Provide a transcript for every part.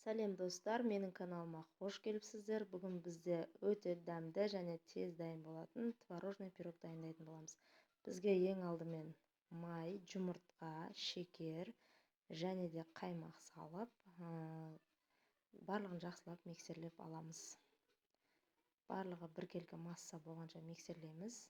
Сәлем, достар, менің каналыма қош келіпсіздер. Бүгін бізде өте дәмді және тез дайын болатын творожный пирог дайындайтын боламыз. Бізге ең алдымен май, жұмыртқа, шекер және де қаймақ салып, барлығын жақсылап миксерлеп аламыз. Барлығы біркелкі масса болғанша миксерлейміз.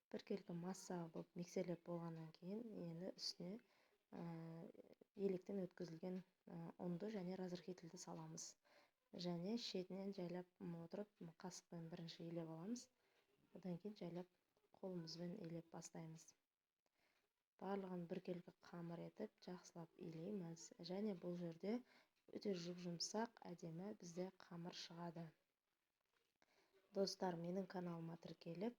Біркелкі масса болып миксерлеп болғаннан кейін енді үстіне електен өткізілген ұнды және разрыхлительді саламыз. Және шетінен жайлап отырып қасықпен бірінші илеп аламыз. Одан кейін жайлап қолымызбен илеп бастаймыз. Барлығын біркелкі қамыр етіп жақсылап илейміз. Және бұл жерде өте жұп-жұмсақ, әдемі бізде қамыр шығады. Достар, менің каналыма тіркеліп,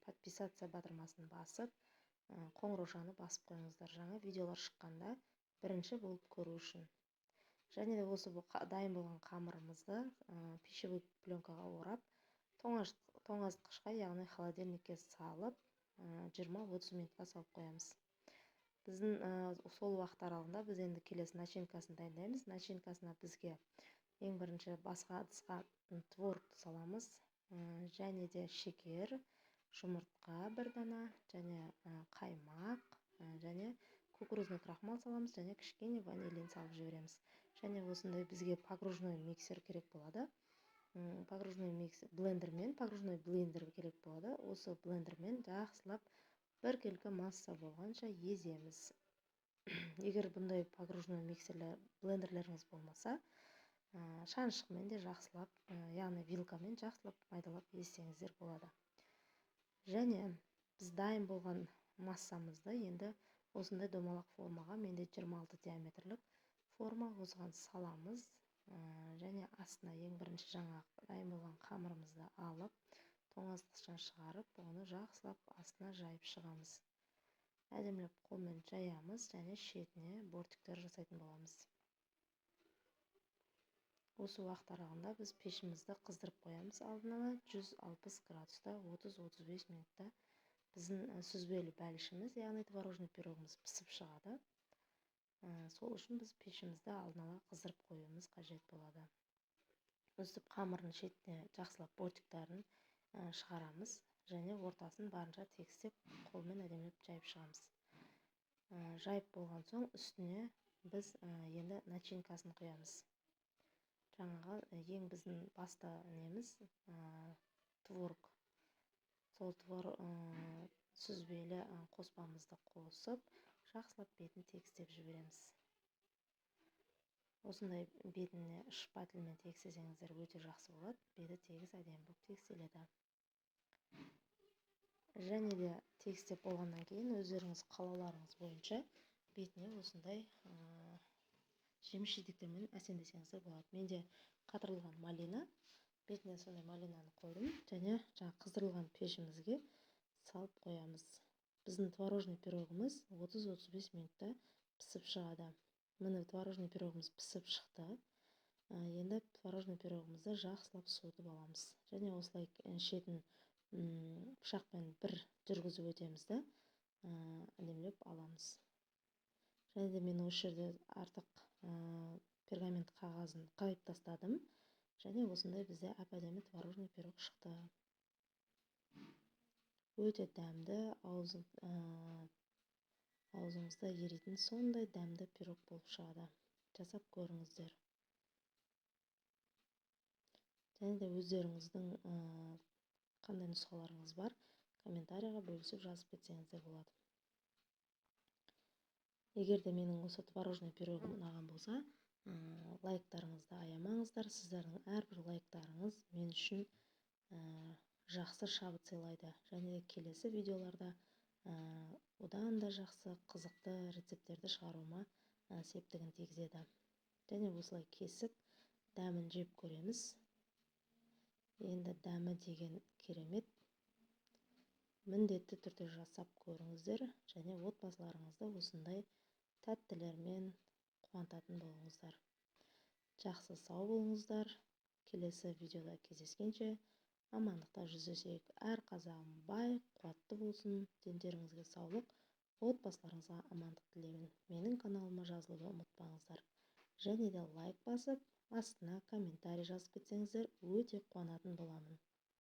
подписаться батырмасын басып, қоңыраушаны басып қойыңыздар. Жаңа видеолар шыққанда бірінші болып көру үшін. Және де осы дайын болған қамырымызды пищевой пленкаға орап, тоңазытқышқа, яғни холодильникке салып, 20-30 минутқа салып қоямыз. Біздің сол уақыт аралығында біз енді келесі начинкасын дайындаймыз. Начинкасына бізге ең бірінші басқа ыдысқа творогты саламыз, және де шекер, жұмыртқа бір дана, және қаймақ, және кукурузный крахмал саламыз, және кішкене ванилин салып жібереміз. Және осындай бізге погружной миксер керек болады. Погружной микс блендермен, погружной блендер керек болады. Осы блендермен жақсылап біркелкі масса болғанша еземіз. Егер бұндай погружной миксерлер, блендерлеріңіз болмаса, шанышқымен де жақсылап, яғни вилкамен жақсылап майдалап езсеңіздер болады. Және біз дайын болған массамызды енді осындай домалақ формаға, менде 26 диаметрлік форма, осыған саламыз. Және астына ең бірінші жаңа дайын болған қамырымызды алып, тоңазытқыштан шығарып, оны жақсылап астына жайып шығамыз. Әдемілеп қолмен жаямыз және шетіне бортиктер жасайтын боламыз. Осы уақыт аралығында біз пешімізді қыздырып қоямыз. Алдын ала 160 градуста 30-35 минутта біздің сүзбелі бәлішіміз, яғни творожный пирогымыз пісіп шығады. Сол үшін біз пешімізді алдын ала қыздырып қоюымыз қажет болады. Өстіп қамырдың шетіне жақсылап бортиктарын шығарамыз және ортасын барынша тегістеп қолмен әдемілеп жайып шығамыз. Жайып болған соң үстіне біз енді начинкасын құямыз. Жаңағы ең біздің басты неміз творог. Сол творог сүзбелі қоспамызды қосып, жақсылап бетін тегістеп жібереміз. Осындай бетіне шпательмен тегістесеңіздер өте жақсы болады. Беті тегіс әдемі болып тегістеледі. Және де тегістеп болғаннан кейін өздеріңіз қалауларыңыз бойынша бетіне осындай жеміс жидектермен әсемдесеңіздер болады. Менде қатырылған малина, бетіне сондай малинаны қойдым және жаңа қыздырылған пешімізге салып қоямыз. Біздің творожный пирогымыз 30-35 минутта пісіп шығады. Міне, творожный пирогымыз пісіп шықты. Енді творожный пирогымызды жақсылап суытып аламыз. Және осылай шетін пышақпен бір жүргізіп өтеміз де, әдемілеп аламыз. Және де мен осы жерде артық пергамент қағазын қайып тастадым. Және осындай бізде әп-әдемі творожный пирог шықты. Өте дәмді, аузыңызда еритін сондай дәмді пирог болып шығады. Жасап көріңіздер. Және де өздеріңіздің қандай нұсқаларыңыз бар, комментарийға бөлісіп жазып кетсеңіздер болады. Егер де менің осы творожный пирогым ұнаған болса, лайктарыңызды аямаңыздар. Сіздердің әрбір лайктарыңыз мен үшін жақсы шабыт сыйлайды. Және де келесі видеоларда одан да жақсы қызықты рецепттерді шығаруыма септігін тигізеді. Және осылай кесіп дәмін жеп көреміз. Енді дәмі деген керемет. Міндетті түрде жасап көріңіздер және отбасыларыңызды осындай тәттілермен қуантатын болыңыздар. Жақсы, сау болыңыздар. Келесі видеода кездескенше амандықта жүздесейік. Әр қазағым бай, қуатты болсын. Дендеріңізге саулық, Отбасыларыңызға амандық тілеймін. Менің каналыма жазылуды ұмытпаңыздар. Және де лайк басып, астына комментарий жазып кетсеңіздер, өте қуанатын боламын.